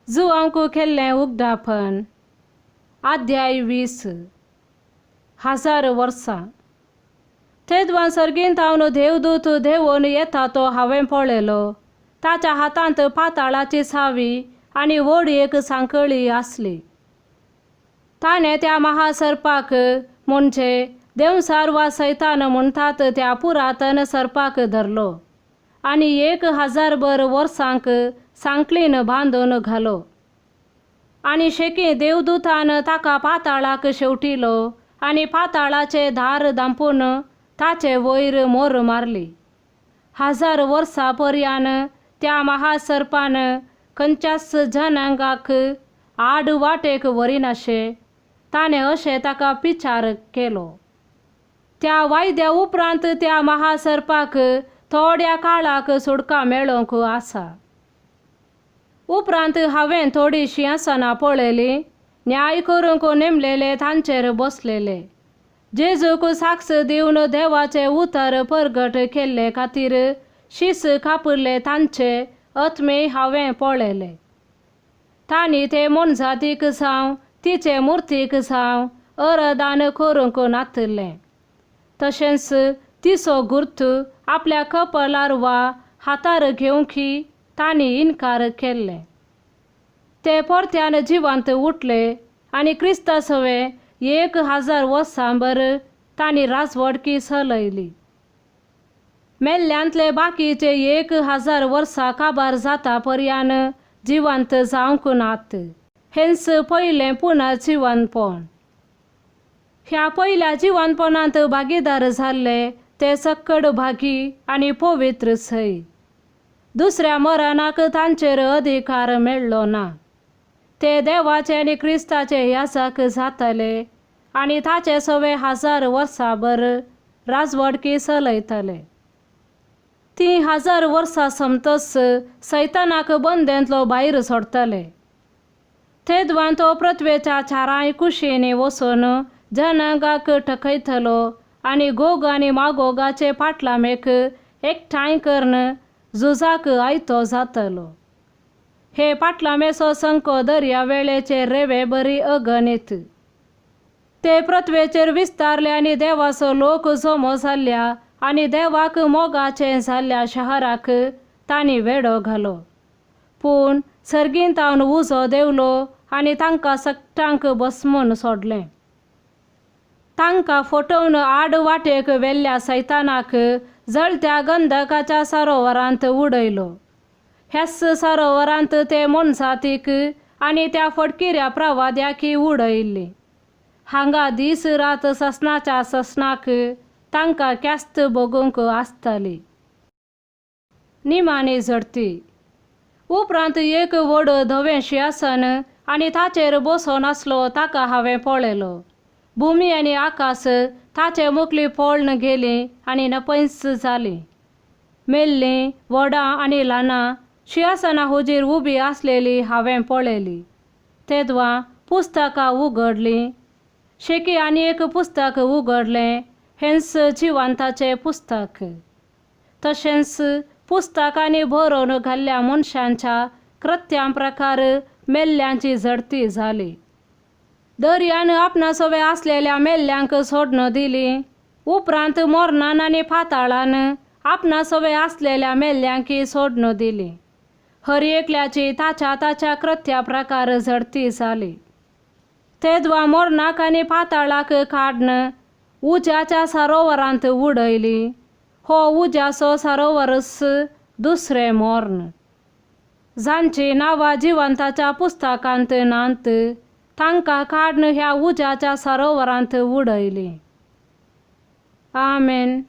जुवांक केल्लें उगडापण. अध्याय 20. हजार वर्सां. तेदवान सर्गींत देवदूत देंवून येता तो हांवें पळयलो. ताच्या हातांत पाताळाची सावी आनी व्हड एक सांखळी आसली. ताणें त्या महासर्पाक म्हणजे देंवचार वा सैतान म्हणटात त्या पुरातन सर्पाक धरलो आनी 1000 भर वर्सांक सांखळीन बांदून घालो. आनी शेकी देवदूतान ताका पाताळाक शेवटिलो आनी पाताळाचे दार धांपून ताचे वयर मोर मारली. 1000 वर्सां पर्यान त्या महासर्पान खंयच्याच जनांगाक आड वाटेक व्हरिनाशें ताणें अशें ताका विचार केलो. त्या वायद्या उपरांत त्या महासर्पाक थोड्या काळाक सुटका मेळोवंक आसा. उपरांत हांवें थोडीं शिंयासनां पळयलीं. न्याय करूंक नेमलेले तांचेर बसलेले. जेजूक साक्ष दिवन देवाचें उतर परगट केल्ले खातीर शीस कापिल्ले तांचे आत्मे हांवें पळयले. तांणी ते मोनजातीक जावं तिचे मुर्तीक जावं अरदान करूंक नातिल्लें. तशेंच तिचो गुर्त आपल्या कपलार वा हातार घेवंक तांणी इनकार केल्ले. ते परत्यान जिवंत उठले आनी क्रिस्ता सवें 1000 वर्सां भर तांणी राजवटकी चलयली. मेल्ल्यांतले बाकीचे 1000 वर्सां काबार जाता पर्यान जिवंत जावंक नात. हेंच पयलें पुनर्जिवनपण. ह्या पयल्या जिवनपणांत भागीदार जाल्ले ते सक्कड भागी आनी पवित्र सय. दुसऱ्या मरणाक तांचेर अधिकार मेळ्ळो ना. ते देवाचे आनी क्रिस्ताचे याजक जातले आनी ताचे सवे 1000 वर्सां भर राजवटकी चलयतले. ती 1000 वर्सां सोंपतच सैतानाक बंदेंतलो भायर सोडटले. तेदवान तो पृथ्वेच्या चारांय कुशींनी वचून जनांगाक ठकयतलो आनी गोग आनी मागोगाचे पाटलामेक एकठांय करून झुजाक आयतो जातलो. हे पाटलामेचो संको दर्या वेळेचे रेवे बरी अगणीत. ते पृथ्वेचेर विस्तारले आनी देवाचो लोक जमो जाल्ल्या आनी देवाक मोगाचें जाल्ल्या शहराक तांणी वेडो घालो. पूण सर्गींतावन उजो देंवलो आनी तांकां सगटांक बसमून सोडलें. तांकां फटोवन आड वाटेक व्हेल्ल्या सैतानाक जळत्या गंधकाच्या सरोवरांत उडयलो. ह्याच सरोवरांत ते मोनजातीक आनी त्या फटकिऱ्या प्रवाद्याकी उडयल्ली. हांगा दीस रात ससनाच्या ससनाक तांकां ख्यास्त भोगूंक आसताली. निमाणी झडती. उपरांत एक व्हड धवें शिंयासन आनी ताचेर बसून आसलो ताका हांवें पळयलो. भुमी आनी आकाश ताचे मुखली पळून गेली आनी नपंयच जाली. मेल्लीं व्हडां आनी ल्हानां शिंयासना हुजीर उबी आसलेली हांवें पळयली. तेदवां पुस्तकां उगडलीं. शेकी आनी एक पुस्तक उगडलें, हेंच जिवंताचें पुस्तक. तशेंच पुस्तकांनी बरोवन घाल्ल्या मनशांच्या कृत्यां प्रकार मेल्ल्यांची झडती जाली. दर्यान आपणा सवे आसलेल्या मेल्ल्यांक सोडून दिली. उपरांत मोरनान आनी पाताळान आपणा सवे आसलेल्या मेल्ल्यांकी सोडून दिली. हर एकल्याची ताच्या ताच्या कृत्या प्रकार झडती जाली. तेदवा मोरनाक आनी पाताळाक काडून उज्याच्या सरोवरांत उडयली. हो उज्याचो सरोवरच दुसरें मोर्न. जांची नांवां जिवंताच्या पुस्तकांत नात तांकां काडून ह्या उज्याच्या सरोवरांत उडयली. आमेन.